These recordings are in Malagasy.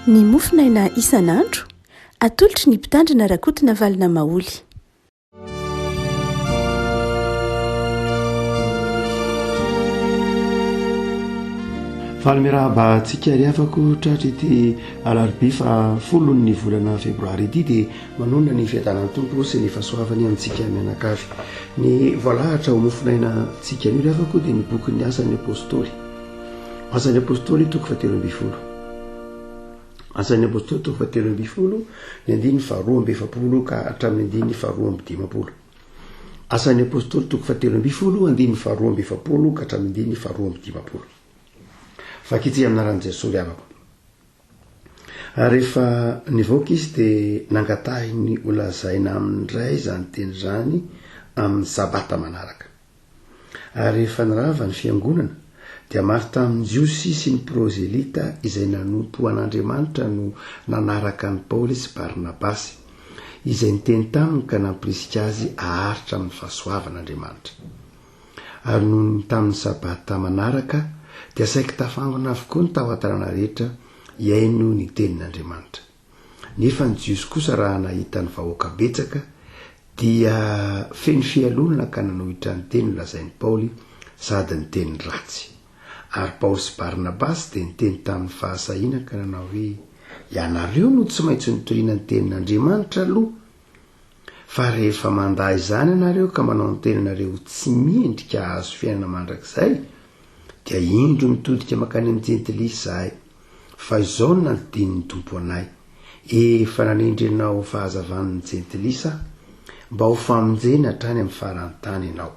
Ny mofonaina isan'andro, atolotry ny Mpitandrina Rakotonavalona Maholy. Faly miarahaba antsika ry havako tratry ity alarobia faha folon'ny volana febroary ity dia manonona ny fiadanan'ny Tompo sy ny fahasoavany amintsika mianakavy. Ny voalahatra ho mofonaina antsika anio ry havako dia ny bokin'ny Asan'ny Apostoly. Asan'ny Apostoly toko fahatelo ambin'ny folo. Asan'ny Apostoly toko fahatelo ambin'ny folo ny andininy faharoa amby efapolo ka hatramin'ny andininy faharoa amby dimampolo. Asan'ny Apostoly toko fahatelo ambin'ny folo andininy faharoa amby efapolo ka hatramin'ny andininy faharoa amby dimampolo. Vakitsika amin'ny anaran'i Jesoa ry havako. Ary rehefa nivoaka izy dia nangatahiny holazaina aminy indray izany teny izany amin'ny Sabata manaraka. Ary rehefa nirava ny fiangonana, dia maro tamin'ny Jiosy sy ny prozelita izay nanompo an'Andriamanitra no nanaraka an'i Paoly sy Barnabasy, izay niteny taminy ka nampirisika azy haharitra amin'ny fahasoavan'Andriamanitra. Ary nony tamin'ny Sabata manaraka, dia saiky tafangona avokoa ny tao an-tanàna rehetra hihaino ny tenin'Andriamanitra. Nefa ny Jiosy kosa raha nahita ny vahoaka betsaka, dia feno fialonana ka nanohitra ny teny nolazain'i Paoly sady niteny ratsy. Ary Paoly sy Barnabasy dia niteny tamin'ny fahasahiana ka nanao hoe, Ianareo no tsy maintsy nitoriana ny tenin'Andriamanitra aloha, fa rehefa mandà izany ianareo ka manao ny tenanareo ho tsy mendrika hahazo fiainana mandrakizay, dia indro mitodika mankany amin'ny Jentilisa izahay. Fa izao no nandidian'ny Tompo anay, Efa nanendry anao ho fahazavan'ny Jentilisa Aho, mba ho famonjena hatrany amin'ny faran'ny tany ianao.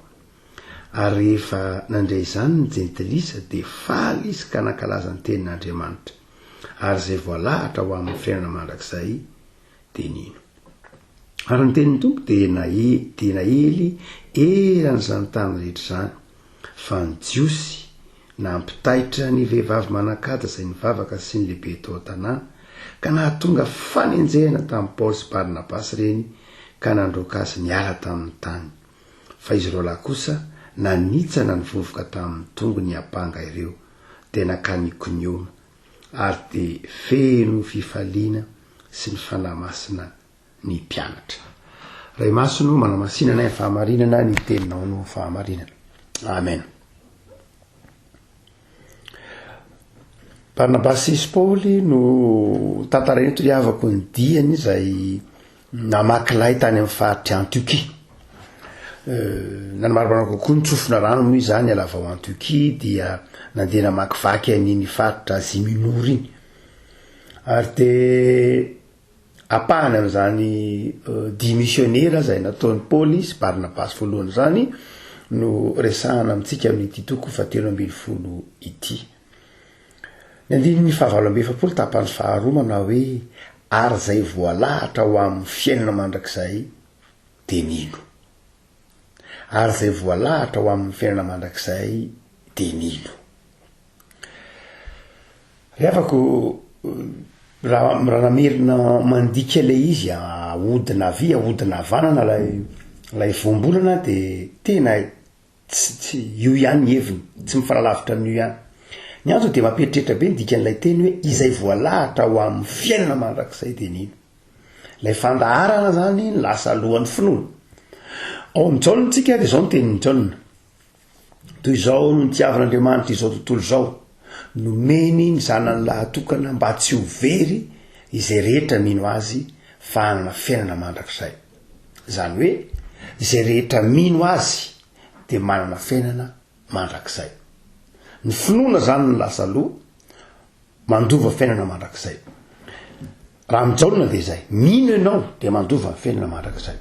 Ary rehefa nandre izany ny Jentilisa, dia faly izy ka nankalaza ny tenin'Andriamanitra. Ary izay voalahatra ho amin'ny fiainana mandrakizay dia nino. Ary ny tenin'ny Tompo dia dia naely eran'izany tany rehetra izany, fa ny Jiosy nampitaitra ny vehivavy manan-kaja izay nivavaka sy ny lehibe tao an-tanàna, ka nahatonga fanenjehana tamin'i Paoly sy Barnabasy ireny ka nandroaka azy niala tamin'ny tany. Fa izy roalahy kosa nanitsana ny vovoka tamin'ny tongony hiampanga ireo, dia nankany Ikonioma, ary dia feno fifaliana sy ny Fanahy Masina ny mpianatra. Ray Masina o, manamasina anay amin'ny fahamarinana, ny teninao no fahamarinana. Amen. Barnabasy sy Paoly no tantaraina eto ry havako ny diany izay namaky lay tany amin'ny faritry Antiokia. Eh, na ny marimarina kokoa nitsofina rano moa izany alava ao Antiokia dia nandeha namakivaky an'iny faritra Asie Mineure iny. Ary dia Ampahany amin'izany dia misionera izay nataon'i Paoly sy Barnabasy voalohany izany no resahana amintsika amin'ity toko fahatelo ambin'ny folo ity. Ny andininy fahavalo amby efapolo tapany faharoa manao hoe ary izay voalahatra ho amin'ny fiainana mandrakizay dia mino. Ary izay voalahatra ho amin'ny fiainana mandrakizay dia mino. Ry havako, raha raha namerina mandika ilay izy ahodina havia ahodina havanana ilay ilay voambolana de tena tsy tsy io ihany ny heviny, tsy mifanalavitra amin'io ihany. Ny antony dia mampieritreritra be ny dikan'ilay teny hoe izay voalahatra ho amin'ny fiainana mandrakizay dia nino. Ilay fandaharana zany lasa alohan'ny finoana. Ao amin'i Jaona tsika dia izao ny tenin'i Jaona. Toy izao no nitiavan'Andriamanitra izao tontolo izao, nomeny ny Zanany lahatokana mba tsy ho very izay rehetra mino Azy fa hanana fiainana mandrakizay. Izany hoe, izay rehetra mino Azy dia manana fiainana mandrakizay. Ny finoana izany no lasa aloha, Mandova fiainana mandrakizay. Raha amin'i Jaona dia izay. Mino ianao dia mandova ny fiainana mandrakizay.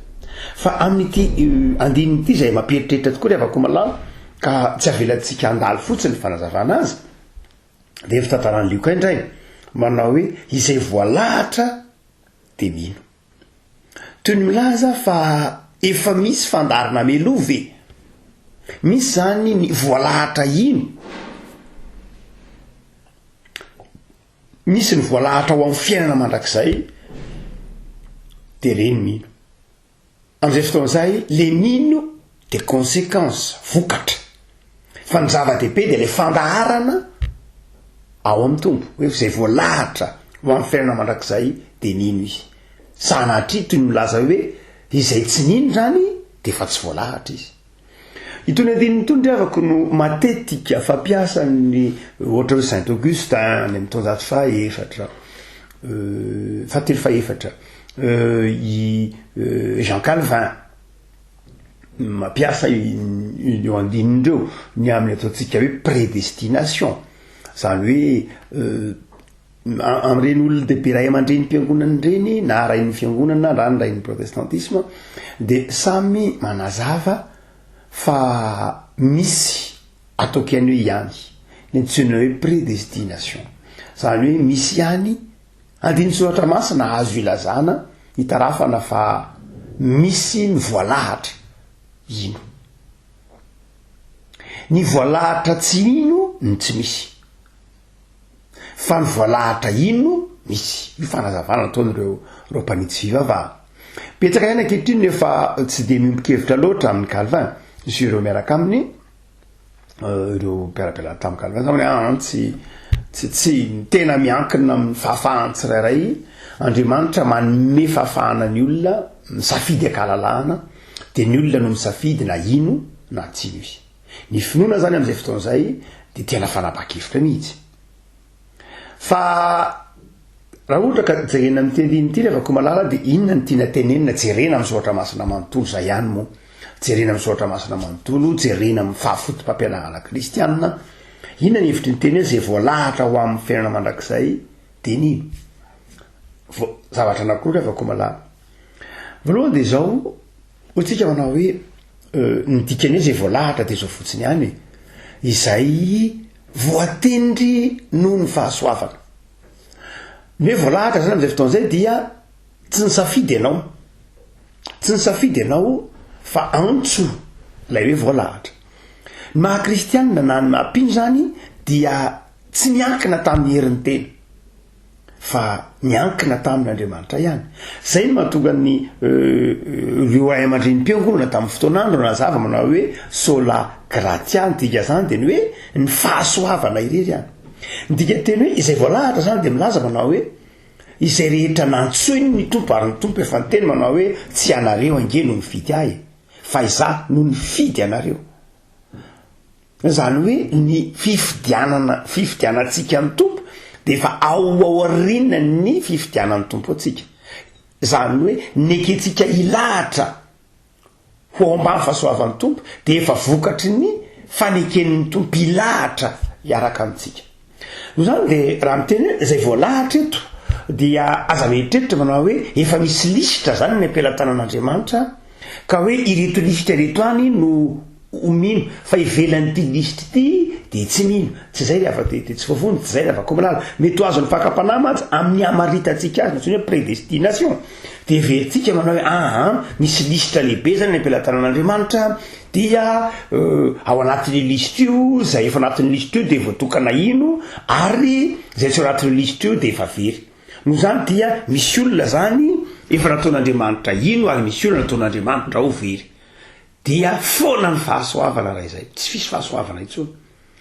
Fa amin'ity andininy ity izay mampieritreritra tokoa ry havako malala ka tsy avelantsika handalo fotsiny ny fanazavana azy dia ny fitantaran'i Lioka indray manao hoe izay voalahatra dia mino. Toy ny milaza fa efa misy fandaharana mialoha ve? Misy izany ny voalahatra hino? Misy ny voalahatra ho amin'ny fiainana mandrakizay dia ireny mino. Amin'izay fotoana izay, le mino dia conséquence, vokatra. Fa ny zava-dehibe dia le fandaharana ao amin'ny Tompo, hoe izay voalahatra. ho amin'ny fiainana mandrakizay dia nino izy. Sanatria toy ny milaza hoe izay tsy nino izany dia efa tsy voalahatra izy. Itony andininy itony ry havako no matetika fampiasan'ny ohatra hoe Saint Augustin any amin'ny taonjato fahaefatra, fahatelo fahefatra, i Jean Calvin mampiasa ireo andininy ireo ny amin'ny ataontsika hoe prédestination, izany hoe amin'ireny olon-dehibe ray aman-drenim-piangonana ireny na rain'ny fiangonana na ny rain'ny protestantisme dia samy manazava fa misy ataoko ihany hoe ihany ny antsoina hoe prédestination, izany hoe misy ihany andinin-tsoratra masina azo ilazana itarafana fa misy ny voalahatra hino. Ny voalahatra tsy hino no tsy misy. Fa ny voalahatra ino misy? Io fanazavana nataon'ireo ireo mpanitsy fivavahana. Betsaka ihany ankehitriny no efa tsy dia miombon-kevitra loatra amin'i Calvin sy ireo miaraka aminy, ireo mpiara-pianarana tamin'i Calvin, zany hoe ah, tsy tsy tsy tena miankina amin'ny fahafahan'ny tsirairay, Andriamanitra manome fahafahana ny olona misafidy an-kalalahana, dia ny olona no misafidy na hino na tsy hino izy. Ny finoana zany am'izay fotoana izay dia tena fanapahan-kevitra mihitsy. Fa raha ohatra ka jerena amin'ity andininy ity ry havako malala dia inona no tiana tenenina? Jerena amin'ny soratra masina manontolo izay ihany moa. Jerena amin'ny soratra masina manontolo, jerena amin'ny fahafoto-pampianarana kristianina. Inona ny hevitry ny teny hoe izay voalahatra ho amin'ny fiainana mandrakizay dia nino? Vo- zavatra anankiroa ry havako malala. Voalohany dia izao, hoy tsika manao hoe Ny dikany hoe izay voalahatra dia izao fotsiny ihany e, izay voatendry noho ny fahasoavana. Ny hoe voalahatra zany amin'izay fotoana izay dia tsy nisafidy ianao, tsy nisafidy ianao fa antso ilay hoe voalahatra. Ny maha kristianina na ny maha mpino zany dia tsy miankina tamin'ny herin'ny tena. fa niankina tamin' Andriamanitra ihany. Zay no mahatonga ny ireo ray aman-drenim-piangonana tamin'ny fotoan'andro nazava manao hoe sola gratia, ny dika zany dia ny hoe ny fahasoavana irery ihany. Ny dikanteny hoe izay voalahatra zany dia milaza manao hoe izay rehetra nantsoiny ny Tompo, ary ny Tompo efa niteny manao hoe tsy ianareo ange no nifidy ahy fa izaho no nifidy anareo. Izany hoe ny fifidianana, fifidianantsika ny Tompo dia efa ao aorianan'ny fifidianan'ny Tompo antsika. Izany hoe nekentsika hilahatra ho ao ambany fahasoavan'ny Tompo dia efa vokatry ny faneken'ny Tompo hilahatra hiaraka amintsika. Noho izany dia raha miteny hoe izay voalahatra eto dia aza mieritreritra manao hoe efa misy lisitra izany ny am-pelatanan'Andriamanitra ka hoe ireto lisitra ireto any no ho mino fa ivelan'ity lisitra ity dia tsy mino. Tsy izay ry hava dia tsy voavonjy, tsy izay ry hava koa malala. Mety ho azon'ny fakam-panahy mantsy amin'ny hamaritantsika azy, antsoina hoe prédestination. Dia heverintsika manao hoe aa misy lisitra lehibe izany ny am-pelatanan'Andriamanitra dia ao anatin'io lisitra io, izay efa anatin'ny lisitra io dia voatokana hino ary izay tsy ao anatin'io lisitra io dia efa very. Noho izany dia misy olona izany efa nataon'Andriamanitra hino ary misy olona nataon'Andriamanitra ho very. Dia foana ny fahasoavana raha izay, tsy misy fahasoavana intsony.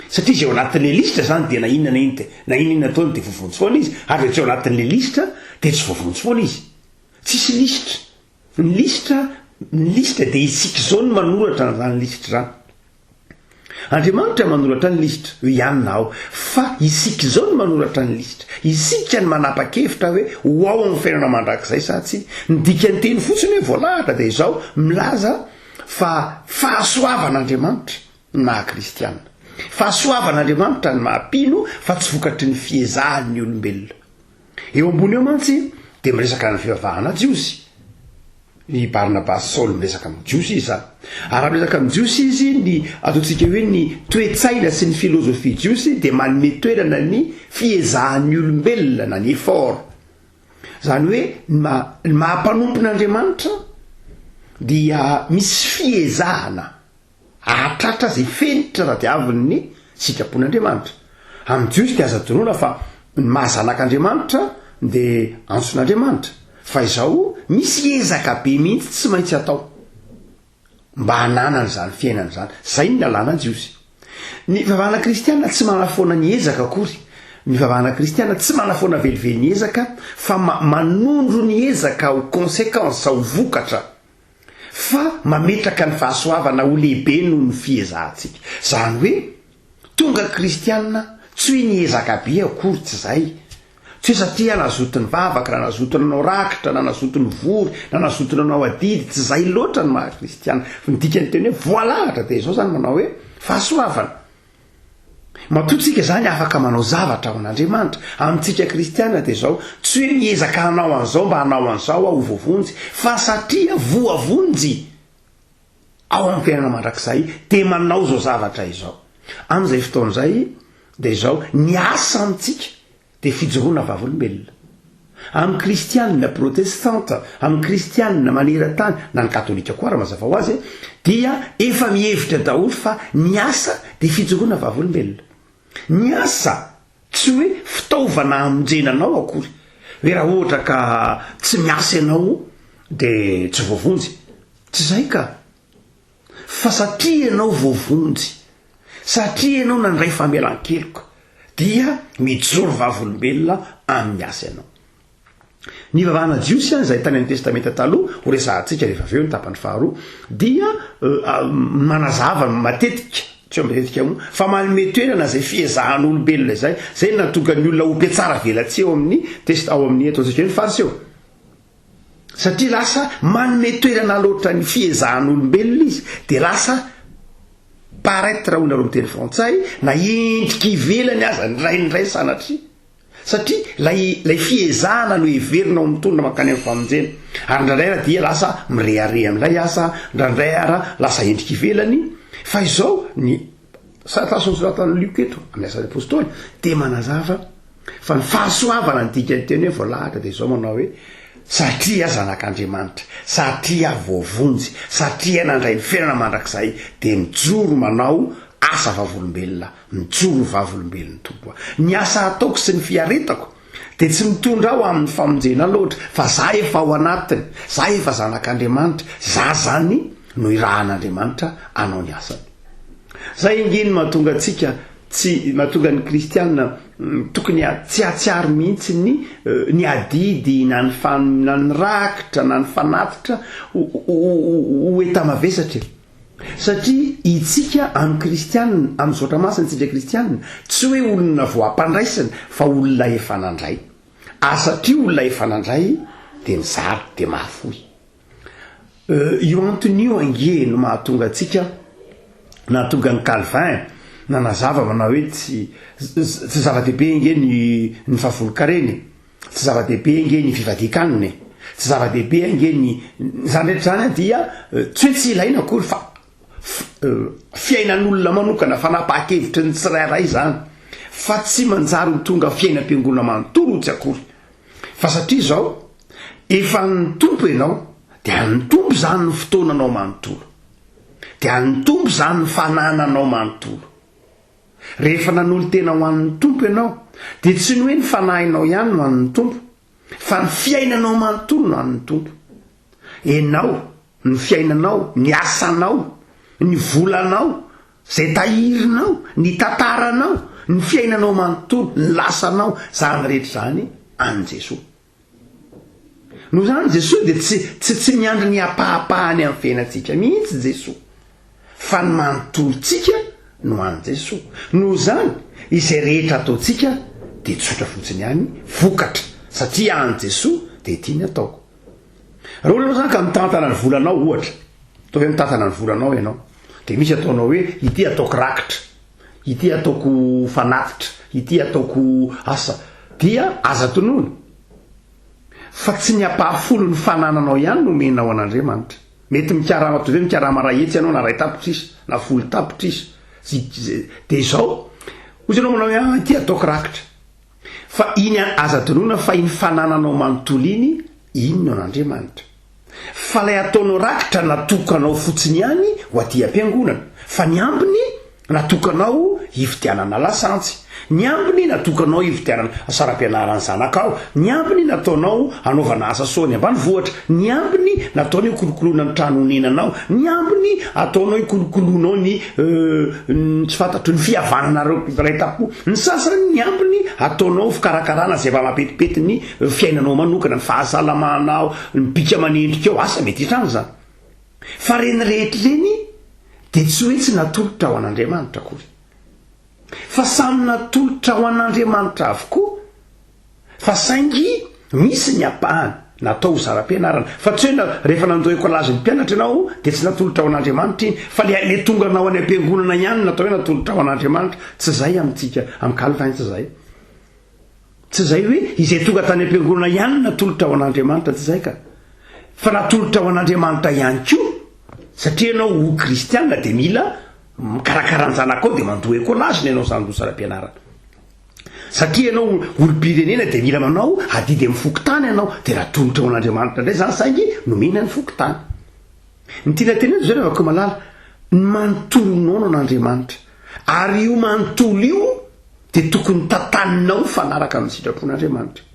Satria izay ao anatin'ilay lisitra izany dia na inona na inona na inona inona ataony dia voavonjy foana izy, ary izay tsy ao anatin'ilay lisitra dia tsy voavonjy foana izy. Tsisy lisitra. Ny lisitra, ny lisitra dia isika izao no manoratra an'izany lisitra izany. Andriamanitra manoratra ny lisitra, hoy ihany na ao, fa isika izao no manoratra ny lisitra. Isika no manapa-kevitra hoe ho ao amin'ny fiainana mandrakizay sa tsia. Ny dikan'ny teny fotsiny hoe voalahatra dia izao, milaza fa fahasoavan'Andriamanitra ny maha kristiana. Fahasoavan'Andriamanitra ny maha mpino fa tsy vokatry ny fiezahan'ny olombelona. Eo ambony eo mantsy dia miresaka ny fivavahana jiosy i Barnabasy Saoly, miresaka amin'ny jiosy izy izany. Ary raha miresaka amin'ny jiosy izy, ny ataontsika hoe ny toe-tsaina sy ny filozofia jiosy dia manome toerana ny fiezahan'ny olombelona na ny effort. Izany hoe ny maha, ny maha mpanompon'Andriamanitra dia misy fiezahana. Hahatratra izay fenitra tadiavin'ny sitrapon'Andriamanitra. Amin'ny Jiosy dia azo adinoina fa ny maha zanak'Andriamanitra dia antson'Andriamanitra. Fa izao, misy ezaka be mihitsy tsy maintsy atao mba hananana izany fiainana izany. Izay ny lalàna jiosy. Ny fivavahana kristiana tsy manafoana ny ezaka akory. Ny fivavahana kristiana tsy manafoana velively ny ezaka fa manondro ny ezaka ho consequence, ho vokatra, fa mametraka ny fahasoavana ho lehibe noho ny fiezahantsika. Izany hoe tonga kristiana tsy hoe niezaka be akory, tsy izay. Tsy hoe satria nazoto nivavaka, na nazoto nanao rakitra, na nazoto nivory, na nazoto nanao adidy, tsy izay loatra ny maha kristiana. Ny dikan'ny teny hoe voalahatra dia izao izany manao hoe fahasoavana. Matoa tsika izany afaka manao zavatra ho an'Andriamanitra, amintsika kristiana dia izao, tsy hoe miezaka hanao an'izao mba hanao an'izao aho ho voavonjy, fa satria voavonjy ao amin'ny fiainana mandrakizay dia manao izao zavatra izao. Amin'izay fotoana izay dia izao, ny asa amintsika dia fijoroana vavolombelona. Amin'ny kristianina protestanta, amin'ny kristianina maneran-tany, na ny katolika koa ara mazava ho azy, dia efa mihevitra daholo fa ny asa dia fijoroana vavolombelona. Ny asa tsy hoe fitaovana hamonjena anao akory. Hoe raha ohatra ka tsy miasa ianao dia tsy voavonjy. Tsy izay ka. Fa satria ianao voavonjy, satria ianao nandray famelan-keloka, dia mijoro vavolombelona amin'ny asa ianao. Ny vavahana jiosy, izay tany amin'ny Testamenta Taloha, ho resahantsika rehefa avy eo ny tapany faharoa, dia manazava matetika, tsy hoe matetika moa, fa manome toerana izay fiezahan'olombelona izay, izay no nahatonga ny olona ho mpiatsara velatsihy ao amin'ny Test-, ao amin'ny ataontsika hoe ny Fariseo. Satria lasa manome toerana loatra ny fiezahan'olombelona izy dia lasa paraitre hoy nareo miteny frantsay na endrika ivelany aza indraindray sanatria. Satria ilay ilay fiezahana no heverina ho mitondra mankany amin'ny famonjena. Ary indraindray ara dia lasa mirehareha amin'ilay asa, indraindray ara lasa endrika ivelany. Fa izao ny taratasy nosoratan'i Lioka eto amin'ny asan'ny apostoly dia manazava Fa ny fahasoavana ny dikan'ny teny hoe voalahatra dia izao manao hoe, satria aho zanak'Andriamanitra, satria aho voavonjy, satria aho nandray ny fiainana mandrakizay, dia mijoro manao asa vavolombelona, mijoro ho vavolombelon'ny Tompo aho. Ny asa ataoko sy ny fiaretako dia tsy mitondra aho amin'ny famonjena loatra, fa za efa ao anatiny, za efa zanak'Andriamanitra, za zany no irahan'Andriamanitra hanao ny asany. Zay ange no mahatonga antsika tsy mahatonga ny kristiana tokony tsy hahatsiaro mihitsy ny ny adidy na ny fan na ny rakitra na ny fanatitra ho ho enta-mavesatra e. Satria itsika amin'ny kristiana, amin'ny zotra masina tsika kristiana, tsy hoe olona vao ampandraisina fa olona efa nandray. Ary satria olona efa nandray dia mizara, dia mahafoy. Io antony io ange no mahatonga antsika, nahatonga an'i Calvin nanazava manao hoe tsy tsy zava-dehibe ange ny ny fahavolon-karena e, tsy zava-dehibe ange ny fifadian-kanina e, tsy zava-dehibe ange ny izany rehetra izany dia tsy hoe tsy ilaina akory fa fiainan'olona manokana, fanapahan-kevitry ny tsirairay izany fa tsy manjary ho tonga fiainam-piangonana manontolo tsy akory. Fa satria izao, efa an'ny Tompo ianao, dia an'ny Tompo izany ny fotoananao manontolo. Dia an'ny Tompo izany ny fanananao manontolo. Rehefa nanolo-tena ho an'ny Tompo ianao, dia tsy ny hoe ny fanahinao ihany no an'ny Tompo, fa ny fiainanao manontolo no an'ny Tompo. Ianao, ny fiainanao, ny asanao, ny volanao, Izay tahirinao, ny tantaranao, ny fiainanao manontolo, ny lasanao, izany rehetra izany an'i Jesoa. Noho izany Jesoa dia tsy tsy tsy miandry ny ampahapahany amin'ny fiainantsika mihitsy Jesoa, fa ny manontolontsika no an'i Jesoa. Noho izany, izay rehetra ataontsika dia tsotra fotsiny ihany, vokatra, satria an'i Jesoa dia ity ny ataoko. Raha ohatra ianao zany ka mitantana ny volanao ohatra, ataovy hoe mitantana ny volanao ianao, dia misy ataonao hoe ity ataoko rakitra, ity ataoko fanatitra, ity ataoko asa, dia aza tonona fa tsy ny ampahafolon'ny fanananao ihany no omenao an'Andriamanitra. Mety mikarama, ataovy hoe mikarama iray hetsy ianao na iray tapitrisa na folo tapitrisa, dia izao, hoy ianao manao hoe ah ity ataoko rakitra, Fa iny aza adinoina fa iny fanananao manontolo iny, iny no an'Andriamanitra. Fa ilay ataonao rakitra natokanao fotsiny ihany ho aty am-piangonana. Fa ny ambiny natokanao hividianana lasantsy, ny ambiny natokanao hividianana saram-pianaran'ny zanakao, ny ambiny nataonao hanaovana asa soa any ambanivohitra, ny ambiny nataonao hikolokoloana ny trano honenanao, ny ambiny ataonao hikolokoloanao ny tsy fantatro ny fihavananareo mpiray tampo, ny sasany ny ambiny ataonao fikarakarana izay mba mampetipety ny fiainanao manokana, ny fahasalamanao, ny bika aman'endrikao, asa mety hitranga izany. Fa ireny rehetra ireny dia tsy hoe tsy natolotra ho an'Andriamanitra akory. Fa samy natolotra ho an'Andriamanitra avokoa, fa saingy misy ny ampahany natao ho zara-pianarana. Fa tsy hoe na rehefa nandoa ekolazy ny mpianatra ianao dia tsy natolotra ho an'Andriamanitra iny, fa le le tonga anao any am-piangonana ihany no natao hoe natolotra ho an'Andriamanitra. Tsy izay amintsika, amin'i Calvin tsy izay. Tsy izay hoe izay tonga tany am-piangonana ihany no natolotra ho an'Andriamanitra, tsy izay ka. Fa natolotra ho an'Andriamanitra ihany koa, satria ianao ho kristiana dia mila mikarakara ny zanakao dia mandoa écolage ny ianao izany loha saram-pianarana. Satria ianao olom-pirenena dia mila manao adidy amin'ny fokontany ianao, dia natolotra ho an'Andriamanitra indray izany saingy nomena ny fokontany. Ny tiana tenenina izao ry havako malala, ny manontolonao no an'Andriamanitra. Ary io manontolo io dia tokony tantaninao mifanaraka amin'ny sitrapon'Andriamanitra.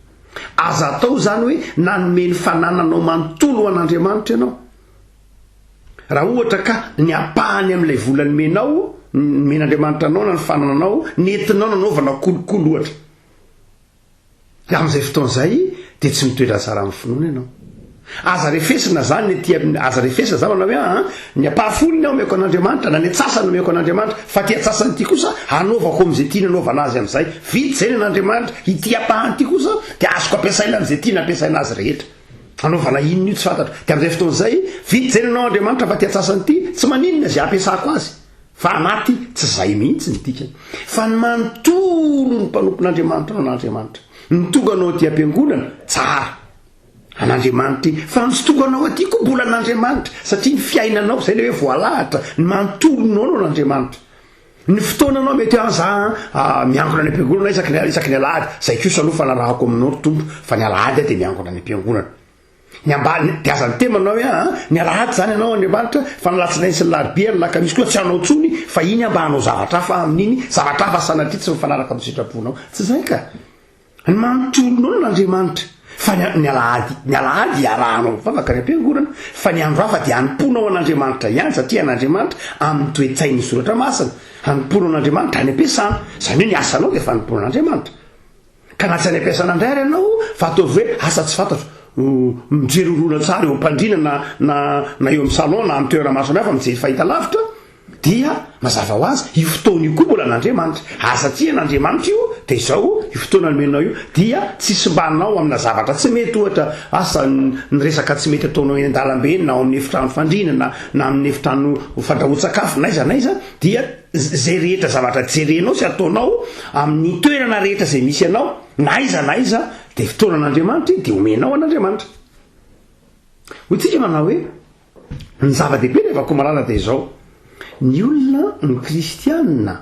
Aza atao izany hoe nanome ny fanananao manontolo ho an'Andriamanitra ianao. Raha ohatra ka ny ampahany amin'ilay vola nomenao, nomen'Andriamanitra anao na ny fanananao, nentinao nanaovana kolikoly ohatra. Dia amin'izay fotoana izay dia tsy mitoetra tsara amin'ny finoana ianao. Aza refesina izany ny aty amin'ny, aza refesina izany manao hoe aa ny ampahafolony aho omeko an'Andriamanitra na ny antsasany omeko an'Andriamanitra fa ity antsasany ity kosa hanaovako amin'izay tiany hanaovana azy amin'izay. Vita izay ny an'Andriamanitra, ity ampahany ity kosa dia azoko ampiasaina amin'izay tiany hampiasaina azy rehetra. Hanaovana inona io tsy fantatro. Dia amin'izay fotoana izay, vita izay ny anao Andriamanitra fa ity antsasany ity tsy maninona izay ampiasako azy. Fa anaty tsy zay mihitsy ny dikany. Fa ny manontolo ny mpanompon'Andriamanitra no an'Andriamanitra. Ny tonga anao aty am-piangonana, tsara. An'Andriamanitra iny. Fa ny tsy tonga anao aty koa mbola an'Andriamanitra. Satria ny fiainanao, zay le hoe voalahatra, ny manontolonao no an'Andriamanitra. Ny fotoananao mety hoe za miangona any am-piangonana isaky ny isaky ny alahady. Zay kosa aloha fanarahako aminao ry Tompo fa ny alahady aho dia miangona any am-piangonana. Ny ambany dia aza miteny manao hoe aa ny alahady zany ianao Andriamanitra fa ny alatsinainy sy ny larobia ary ny lakamisy koa tsy hanao tsony fa iny aho mba hanao zavatra hafa amin'iny zavatra hafa sanatria tsy mifanaraka amin'ny sitraponao. Tsy zay ka. Ny manontolonao no an'Andriamanitra fa ny ny alahady ny alahady iarahanao mivavaka any am-piangonana fa ny andro hafa dia hanompoanao an'Andriamanitra ihany satria an'Andriamanitra amin'ny toe-tsain'ny soratra masina hanompoanao an'Andriamanitra any am-piasana izany hoe ny asanao dia fanompoana an'Andriamanitra. Ka na tsy any am-piasana indray ary ianao fa ataovy hoe asa tsy fantatro, mijery horonantsary eo am-pandriana na na na eo amin'ny salon na amin'ny toerana maro samihafa mijery fahitalavitra dia mazava ho azy io fotoana io koa mbola an'Andriamanitra. Ary satria an'Andriamanitra io dia izao io fotoana nomenao io dia tsy simbanao amina zavatra tsy mety ohatra asa ny resaka tsy mety ataonao eny an-dalambe eny na ao amin'ny efitrano fandriana na na amin'ny efitrano fandrahoan-tsakafo n'aiza n'aiza dia Izay rehetra zavatra jerenao sy ataonao amin'ny toerana rehetra izay misy anao, na aiza na aiza, dia fotoanan'Andriamanitra iny, dia omenao an'Andriamanitra. Hoy tsika manao hoe, ny zava-dehibe ry havako malala dia izao, ny olona, ny kristiana,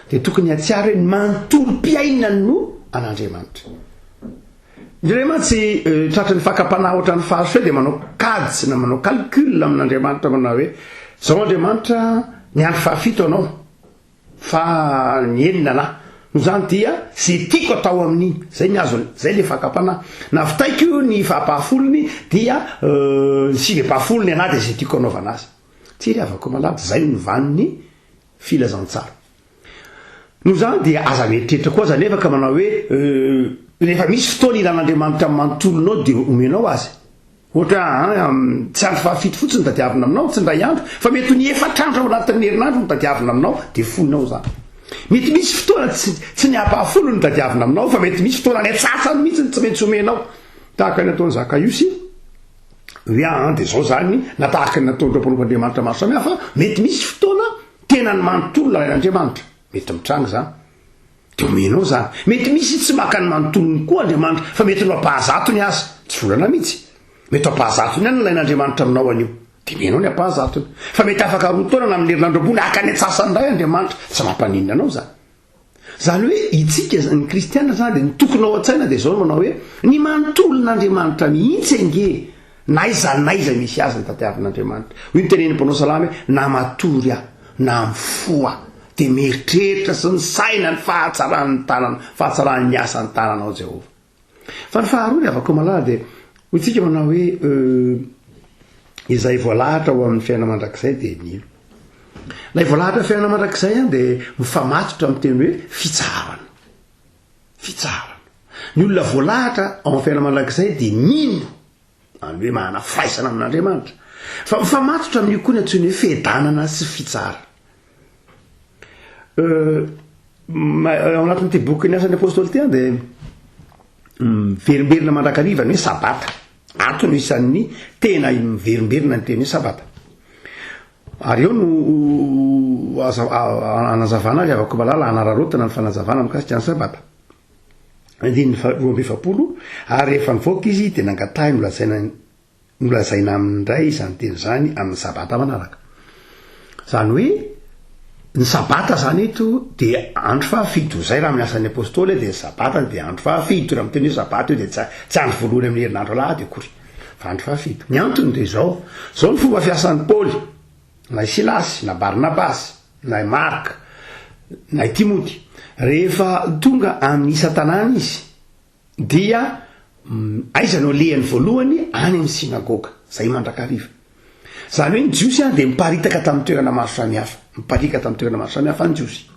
dia tokony hahatsiaro hoe ny manontolom-piainany no an'Andriamanitra. Indraindray mantsy tratry ny fakam-panahy ohatran'ny fariseo dia manao kajy na manao calcul amin'Andriamanitra manao hoe zao Andriamanitra ny andro fahafito anao fa ny enina anah. Noho izany dia ze tiako atao amin'iny, zay ny azony, zay le fakam-panahy. Navitaiko ny fahapahafolony dia ny sivy ampahafolony anah dia ze tiako anaovana azy. Tsia ry havako malala, zay no vaniny filazantsara. Noho izany dia aza mieritreritra koa aza anefa ka manao hoe rehefa misy fotoana ilan'Andriamanitra ny manontolonao dia omenao azy. Ohatra hoe ah, tsy andro fahafito fotsiny no tadiavina aminao, tsy indray andro, fa mety ho ny efatra andro ao anatin'ny herinandro no tadiavina aminao, dia foinao izany. Mety misy fotoana tsy, tsy ny ampahafolony no tadiavina aminao, fa mety misy fotoana any antsasany mihitsy no tsy maintsy omenao. Tahaka ny ataon'i Zakaiosy, hoe ah, dia izao izany, na tahaka ny nataon'ireo mpanompon'Andriamanitra maro samihafa, mety misy fotoana Tenany manontolo ilay Andriamanitra. Mety mitranga izany. Dia omenao izany. Mety misy tsy maka ny manontolony koa Andriamanitra, fa mety no ampahazatony aza. Tsy volana mihitsy. Mety ho ampahazatony ihany no ilain'Andriamanitra aminao anio. Dia omenao ny ampahazatony. Fa mety afaka roa taona na amin'ny herinandro ambony haka ny antsasany indray Andriamanitra. Tsy mampaninona anao izany. Izany hoe itsika, ny kristiana izany dia ny tokony ao an-tsaina dia izao no manao hoe, ny manontolon'Andriamanitra mihitsy ange na aiza na aiza misy azy ny tadiavin'Andriamanitra. Hoy ny tenenin'ny mpanao salamo hoe, na matory aho, na mifoha aho, dia mieritreritra sy misaina ny fahatsaran'ny tanana, fahatsaran'ny asan'ny tananao Jehovah. Fa ny faharoa ry havako malala dia hoy tsika manao hoe izay voalahatra ho amin'ny fiainana mandrakizay dia mino. Ilay voalahatra fiainana mandrakizay an dia mifamatotra amin'ny teny hoe fitsaharana. Fitsaharana. Ny olona voalahatra ao amin'ny fiainana mandrakizay dia mino, izany hoe manana firaisana amin'Andriamanitra. Fa mifamatotra amin'io koa ny antsoiny hoe fiadanana sy fitsaharana. Ao anatin'ity bokin'ny Asan'ny Apôstôly ity dia miverimberina mandrakariva ny hoe Sabata. Ato no isan'ny tena miverimberina ny teny hoe Sabata. Ary eo no anazavana azy havako malala, anararaotina ny fanazavana mikasika ny Sabata. Andininy faha 42, ary rehefa nivoaka izy dia nangatahiny holazaina Nolazaina aminy indray izany teny izany amin'ny Sabata manaraka. Izany hoe, ny Sabata izany eto dia andro fahafito. Izay raha amin'ny Asan'ny Apôstôly dia ny Sabata dia andro fahafito. Raha miteny hoe Sabata io dia tsy andro voalohany amin'ny herinandro alahady akory, fa andro fahafito. Ny antony dia izao, izao ny fomba fiasan'i Paoly, na i Silasy, na Barnabasy, na i Marka, na i Timoty. Rehefa tonga amin'ny isan-tanàna izy, Dia aiza no alehany voalohany? Any amin'ny synagoga, izay mandrakariva. Izany hoe ny Jiosy dia miparitaka tamin'ny toerana maro samihafa. Miparika tamin'ny toerana maro samihafa ny Jiosy.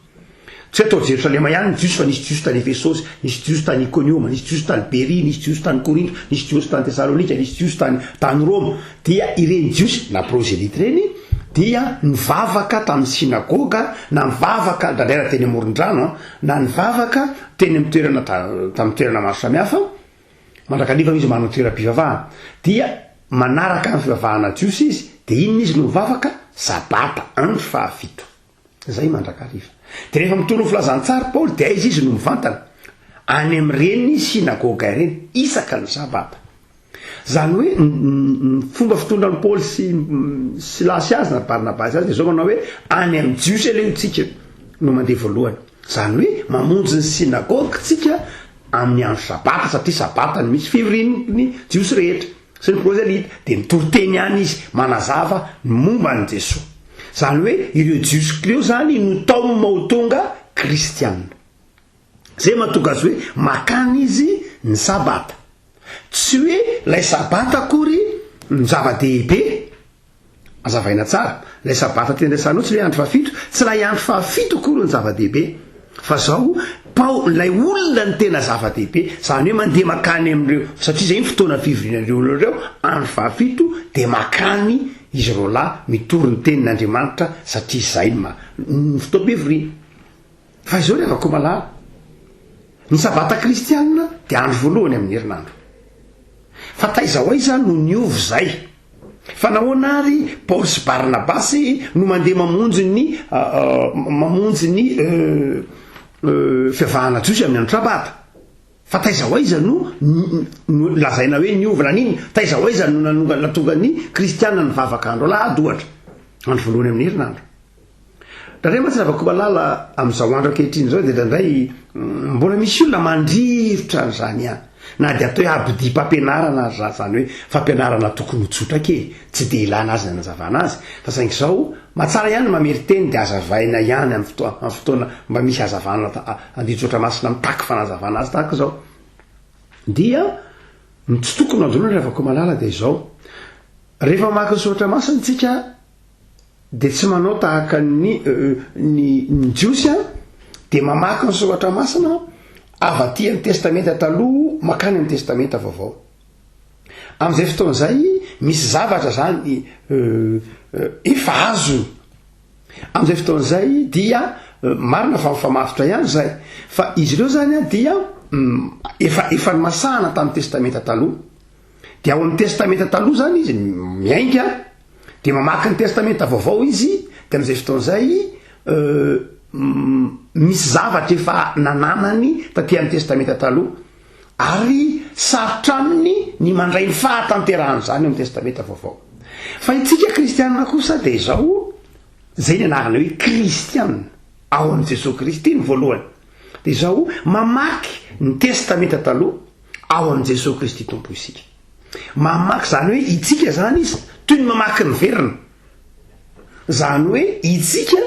Tsy hoe tao Jerosalema ihany ny Jiosy fa nisy Jiosy tany Efesosy, nisy Jiosy tany Ikonioma, nisy Jiosy tany Beria, nisy Jiosy tany Korinto, nisy Jiosy tany Tesalonika, nisy Jiosy tany tany Roma. Dia ireny Jiosy na prozelyte ireny dia nivavaka tamin'ny synagoga na nivavaka indraindray raha teny amoron-drano na nivavaka teny amin'ny toerana tamin'ny toerana maro samihafa, mandrakariva izy manana toeram-pivavahana, dia manaraka ny fivavahana jiosy izy, dia inona izy no mivavaka? Sabata, andro fahafito. Izay mandrakariva. Dia rehefa mitory ny filazantsara Paoly, dia aiza izy no mivantana? Any amin'ireny synagoga ireny, isaka ny sabata. Izany hoe ny fomba fitondran'i Paoly sy Silasy azy na Barnabasy azy dia izao manao hoe any amin'ny Jiosy aloha isika no mandeha voalohany. Izany hoe mamonjy ny synagoga isika amin'ny andro sabata satria sabata no misy fivorian'ny Jiosy rehetra sy ny prozelita dia mitory teny any izy manazava ny momba an'i Jesoa. Izany hoe ireo Jiosy ireo izany no taomina ho tonga kristiana. Izay mahatonga azy hoe makany izy ny sabata. Tsy hoe ilay sabata akory no zava-dehibe, hazavaina tsara, ilay sabata tena resahanao tsy ilay andro fahafito, tsy ilay andro fahafito akory no zava-dehibe, fa zao, pao, ilay olona no tena zava-dehibe, izany hoe mandeha makany amin'ireo, satria izay ny fotoana fivorian'ireo olona ireo, andro fahafito dia makany izy roalahy mitory ny tenin'Andriamanitra satria izay no maha, ny fotoam-pivoriana. Fa izao ry havako malala, ny sabata kristianina dia andro voalohany amin'ny herinandro. Fa taiza ho aiza no niova izay? Fa nahoana ary Paoly sy Barnabasy no mandeha mamonjy ny mamonjy ny fivavahana jiosy amin'ny andro sabata? Fa taiza ho aiza no no lazaina hoe niova na n'inona? Taiza ho aiza no nanonga nahatonga ny kristianina nivavaka andro alahady ohatra, andro voalohany amin'ny herinandro? Indraindray mantsy Ravakomalala amin'izao andro ankehitriny izao dia indraindray mbola misy olona mandrirotra an'izany ihany. Na dia atao hoe abidim-pampianarana aza izany hoe fampianarana tokony ho tsotra kely, tsy dia ilana azy ny hanazavana azy. Fa saingy izao, mahatsara ihany ny mamerin-teny dia hazavaina ihany amin'ny fotoa- amin'ny fotoana mba misy hazavana andinin-tsoratra masina mitaky fanazavana azy tahaka izao. Dia ny tsy tokony ho adinoina ry Ravakomalala dia izao, rehefa mamaky ny soratra masina isika, Dia tsy manao tahaka ny ny ny Jiosy an, dia mamaky ny soratra masina avy aty amin'ny testamenta taloha makany amin'ny testamenta vaovao. Amin'izay fotoana izay misy zavatra zany efa azony. Amin'izay fotoana izay dia marina fa mifamatotra ihany izay, fa izy ireo zany an dia efa efa nomasahana tamin'ny testamenta taloha. Dia ao amin'ny testamenta taloha zany izy miainga Dia mamaky ny Testamenta Vaovao izy, dia amin'izay fotoana izay misy zavatra efa nananany taty amin'ny Testamenta Taloha, ary sarotra aminy ny mandray ny fahatanterahan'izany eo amin'ny Testamenta Vaovao. Fa isika kristianina kosa dia izao, izay ny anarana hoe kristianina, ao amin'i Jesoa Kristy ny voalohany. Dia izao, mamaky ny Testamenta Taloha ao amin'i Jesoa Kristy Tompo isika. Mamaky izany hoe itsika izany izy toy ny mamaky ny verina. Izany hoe itsika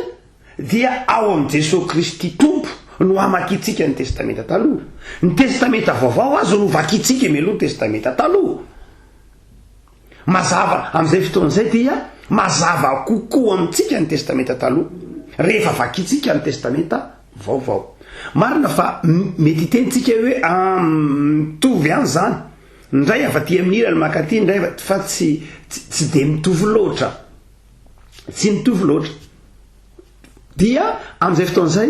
dia ao amin'i Jesoa Kristy Tompo no hamakiantsika ny Testamenta Taloha. Ny Testamenta Vaovao aza no vakintsika mialoha ny Testamenta Taloha. Mazava, amin'izay fotoana izay dia mazava kokoa amintsika ny Testamenta Taloha rehefa vakintsika ny Testamenta Vaovao. Marina fa mety hiteny tsika hoe ah, mitovy ihany izany, ny iray avy aty amin'ny ilany mankaty, ny iray avy fa tsy tsy dia mitovy loatra. Tsy mitovy loatra. Dia amin'izay fotoana izay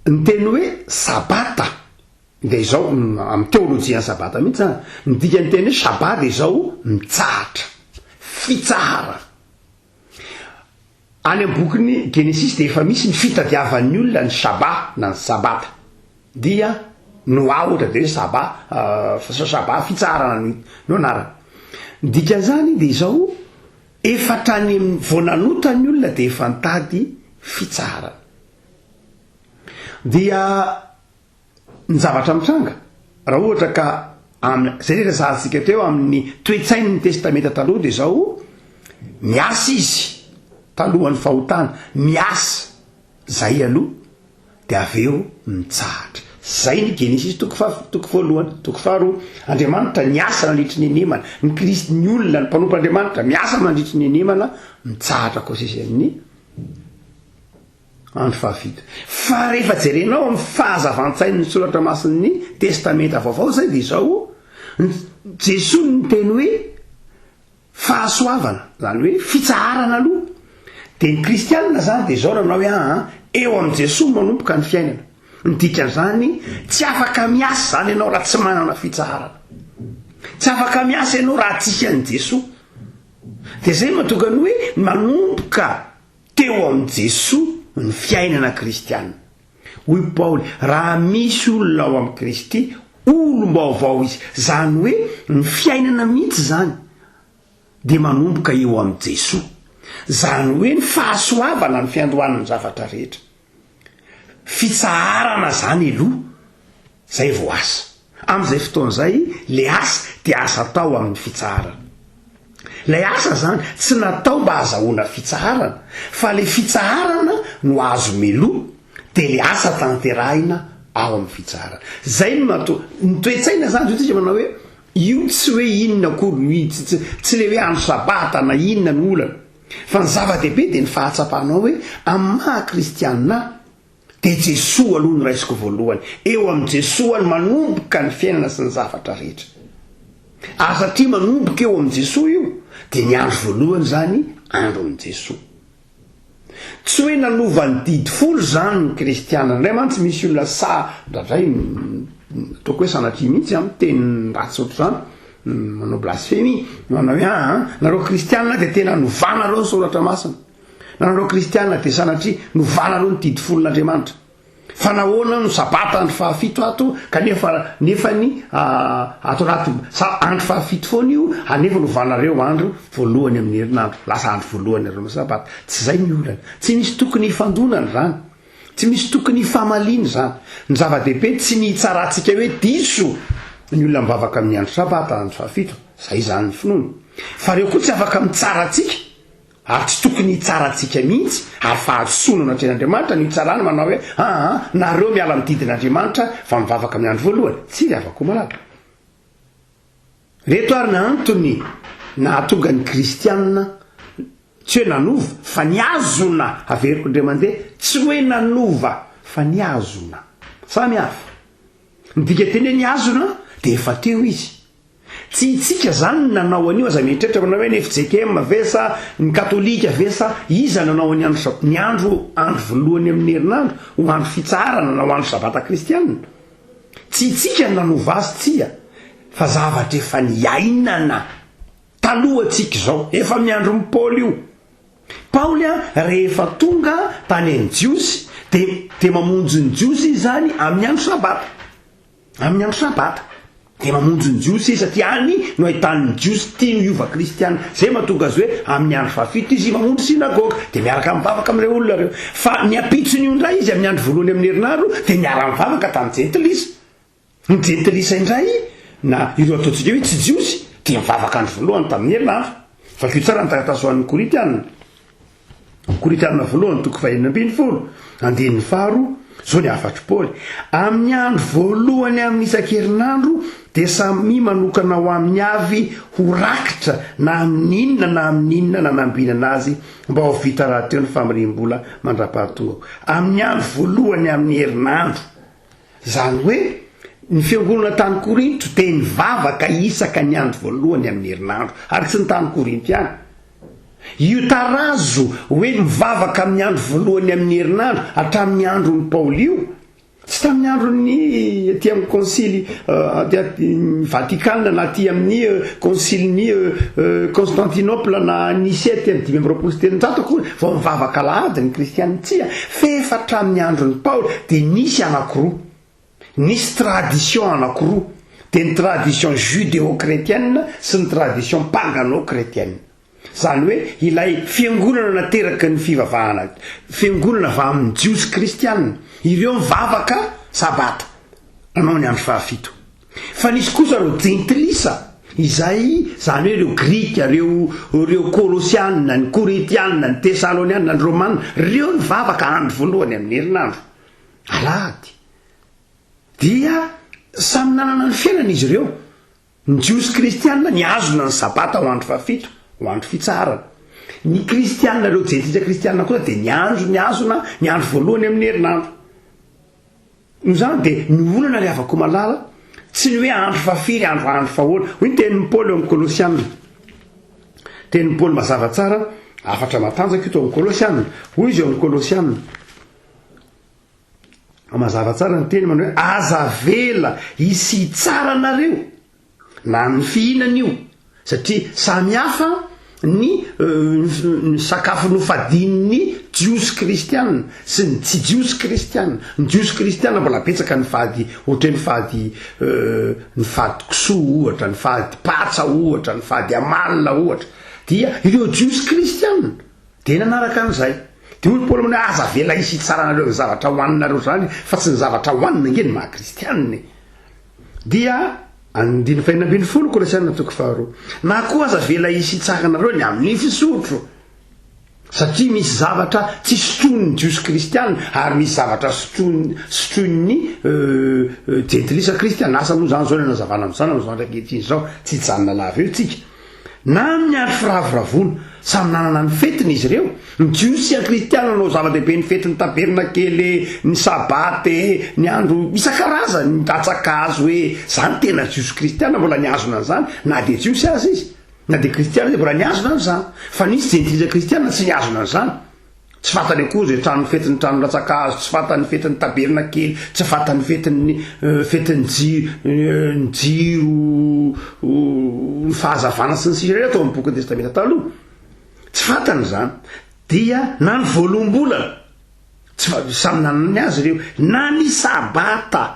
ny teny hoe sabata dia izao, amin'ny teolojian'ny sabata mihitsy izany, ny dikan'ny teny hoe shabbat dia izao, mitsahatra, fitsaharana. Any amin'ny bokin'ny Genesisy dia efa misy ny fitadiavan'ny olona ny shabbat na ny sabata. Dia Noa ohatra dia hoe saba, shabbat, fitsaharana no anarany. Ny dikan'izany dia izao, Efa hatrany amin'ny vao nanota ny olona dia efa nitady fitsaharana. Dia ny zavatra mitranga, raha ohatra ka amin'ny, izay ilay resahantsika teo, amin'ny toe-tsain'ny Testamenta Taloha dia izao, miasa izy talohan'ny fahotana, miasa izay aloha, dia avy eo mitsahatra. Zay ny Genesisy toko faha toko voalohany, toko faharoa. Andriamanitra niasa nandritry ny henemana, ny Kristy, ny olona, ny mpanompo Andriamanitra miasa mandritry ny henemana, mitsahatra kosa izy amin'ny andro fahafito. Fa rehefa jerenao amin'ny fahazavan-tsain'ny soratra masin'ny Testamenta Vaovao izay dia izao, Jesoa no niteny hoe Fahasoavana, izany hoe fitsaharana aloha. Dia ny kristianina izany dia izao nanao hoe aa, eo amin'i Jesoa manomboka ny fiainana. Ny dikan'izany, tsy afaka miasa izany ianao raha tsy manana fitsaharana. Tsy afaka miasa ianao raha tsisy an'i Jesoa. Dia izay no mahatonga ny hoe manomboka teo amin'i Jesoa ny fiainana kristianina. Hoy Paoly, raha misy olona ao amin'i Kristy, olom-baovao izy. Izany hoe ny fiainana mihitsy izany dia manomboka eo amin'i Jesoa. Izany hoe ny fahasoavana no fiandohan'ny zavatra rehetra. Fitsaharana izany aloha, izay vao asa. Amin'izay fotoana izay, ilay asa dia asa atao amin'ny fitsaharana. Ilay asa izany tsy natao mba hahazahoana fitsaharana, fa ilay fitsaharana no azo meloa, dia ilay asa tanterahina ao amin'ny fitsaharana. Izay no mahatonga, ny toe-tsaina izany izao tsika manao hoe, io tsy hoe inona akory, tsy, tsy, tsy ilay hoe andro sabata na inona no olana, fa ny zava-dehibe dia ny fahatsapanao hoe amin'ny maha kristianina ahy, Dia Jesoa aloha no raisiko voalohany. Eo amin'i Jesoa no manomboka ny fiainana sy ny zavatra rehetra. Ary satria manomboka eo amin'i Jesoa io, dia ny andro voalohany izany andron'i Jesoa. Tsy hoe nanova ny didy folo izany ny kristiana. Indray mantsy misy olona sahy, indraindray ataoko hoe sanatria mihitsy an, miteny ratsy ohatr'izany, manao blasphemie, manao hoe aa, nareo kristiana dia tena novanareo ny soratra masina. Nareo kristiana dia sanatria novanareo ny didy folon'Andriamanitra. Fa nahoana no sabata andro fahafito ato kanefa nefany ato anaty sa andro fahafito foana io anefa novanareo andro voalohany amin'ny herinandro. Lasa andro voalohany nareo no sabata. Tsy izay ny olana. Tsy misy tokony hifandonana izany. Tsy misy tokony hifamaliana izany. Ny zava-dehibe tsy ny hitsarantsika hoe diso ny olona mivavaka amin'ny andro sabata andro fahafito. Izay izany ny finoana. Fa ireo koa tsy afaka mitsara antsika. Ary tsy tokony hitsara antsika mihitsy, ary fahadisoana no atrehin'Andriamanitra ny hitsarana manao hoe, aa, nareo miala amin'ny didin'Andriamanitra fa mivavaka amin'ny andro voalohany. Tsia ry havako malala. Reto ary ny antony nahatonga ny kristianina tsy hoe nanova fa nihazona, averiko indray mandeha, tsy hoe nanova fa nihazona. Samy hafa. Ny dikanteny hoe nihazona dia efa teo izy. Tsy itsika zany no nanao an'io, aza mieritreritra manao hoe ny fjkm ve sa ny katolika ve sa iza nanao an'ny andro ny andro andro voalohany amin'ny herinandro ho andro fitsaharana na ho andro sabata kristianina. Tsy itsika no nanova azy tsia fa zavatra efa niainana talohantsika izao, efa amin'ny andron'i Paoly io. Paoly an rehefa tonga tany amin'ny Jiosy dia dia mamonjy ny Jiosy izy zany amin'ny andro sabata. Amin'ny andro sabata, dia mamonjy ny Jiosy izy, satria any no ahitany ny Jiosy tiany hiova kristiana. Izay mahatonga azy hoe amin'ny andro fahafito izy mamonjy synagoga, dia miaraka mivavaka amin'ireo olona ireo. Fa ny ampitson'io indray izy, amin'ny andro voalohany amin'ny herinandro, dia niara-nivavaka tamin'ny Jentilisa. Ny Jentilisa indray, na ireo ataontsika hoe tsy Jiosy, dia nivavaka andro voalohany tamin'ny herinandro. Vakio tsara ny taratasy ho an'ny Korintiana. Korintiana voalohany toko fahenina ambinifolo, andininy faharoa, izao ny hafatr'i Paoly, Amin'ny andro voalohany amin'ny isan-kerinandro dia samia manokana ho amin'ny avy ho rakitra na amin'ny inona na amin'ny inona nanambinana azy mba ho vita rahateo ny famoriam-bola mandra-pahatongako. Amin'ny andro voalohany amin'ny herinandro. Izany hoe, ny fiangonana tany Korinto dia nivavaka isaka ny andro voalohany amin'ny herinandro, ary tsy ny tany Korinto ihany. Io tarazo hoe mivavaka amin'ny andro voalohany amin'ny herinandro hatramin'ny andron'i Paoly io, tsy tamin'ny andron'ny aty amin'ny konsily aty Vatikana na aty amin'ny konsilin'i Constantinople na Nicée aty amin'ny 325 akory vao mivavaka alahady ny kristiana, tsia, f'efa hatramin'ny andron'i Paoly dia nisy anankiroa. Nisy tradition anakiroa, dia ny tradition judéo-chrétienne sy ny tradition pagano-chrétienne. Izany hoe ilay fiangonana nateraky ny fivavahana, fiangonana avy amin'ny Jiosy kristiana, ireo mivavaka sabata, nanao ny andro fahafito. Fa nisy kosa ireo jentilisa, izay, izany hoe ireo Grika, ireo, ireo Kolosiana, ny Korintiana, ny Tesaloniana, ny Romana, ireo nivavaka andro voalohany amin'ny herinandro. Alahady. Dia samy nanana ny fiainany izy ireo. Ny Jiosy kristiana nihazona ny Sabata ho andro fahafito, ho andro fitsaharana. Ny kristiana, ireo jentilisa kristiana kosa dia niandro nihazona ny andro voalohany amin'ny herinandro. Noho izany dia ny olana ry havako malala, tsy ny hoe andro fahafiry, andro andro fahoana. Hoy ny tenin'i Paoly eo amin'ny Kolosiana. Tenin'i Paoly mazava tsara, hafatra matanjaka io tao amin'ny Kolosiana. Hoy izy eo amin'ny Kolosiana. Mazava tsara ny teny manao hoe aza avela hisy hitsara anareo na amin'ny fihinana io satria samy hafa ny ny sakafo nofadian'ny jiosy kristiana sy ny tsy jiosy kristiana. Ny jiosy kristiana mbola betsaka ny fady ohatra hoe ny fady ny fady kisoa ohatra, ny fady patsa ohatra, ny fady amalona ohatra dia ireo jiosy kristiana Dia nanaraka an'izay. Dia hoy Paoly hoe, Aza avela hisy hitsaranareo ny zavatra hohaninareo izany, fa tsy ny zavatra hohanina ange no maha kristianina e. Dia andininy fahenina ambinifolo, Kolosiana toko faharoa. Na koa aza avela hisy hitsaranareo ny amin'ny fisotro, satria misy zavatra tsy sotroin'ny Jiosy kristiana, ary misy zavatra sotroin'ny sotroin'ny jentilisa kristiana. Asa moa izany izao ny hanazavana an'izany amin'izao andro ankehitriny izao, tsy hijanona lava eo tsika. Na amin'ny andro firavoravoana, samy nanana ny fetiny izy ireo. Ny Jiosy sy ny Kristiana nanao zava-dehibe ny fetin'ny Tabernakely e, ny Sabata e, ny andro isan-karazany, ny rantsan-kazo e. Izany tena Jiosy Kristiana mbola nihazona an'izany, na dia Jiosy aza izy, na dia Kristiana izy, mbola nihazona an'izany. Fa nisy Jentilisa Kristiana tsy nihazona an'izany. Tsy fantany akory izay trano fetin'ny trano rantsan-kazo, tsy fantany ny fetin'ny tabernakely, tsy fantany ny fetin'ny fetin'ny jiro, ny jiro, ny fahazavana sy ny sisa ireny atao amin'ny bokin'ny Testamenta Taloha. Tsy fantany izany. Dia na ny voaloham-bolana, tsy fa, samy nanana ny azy ireo, na ny sabata,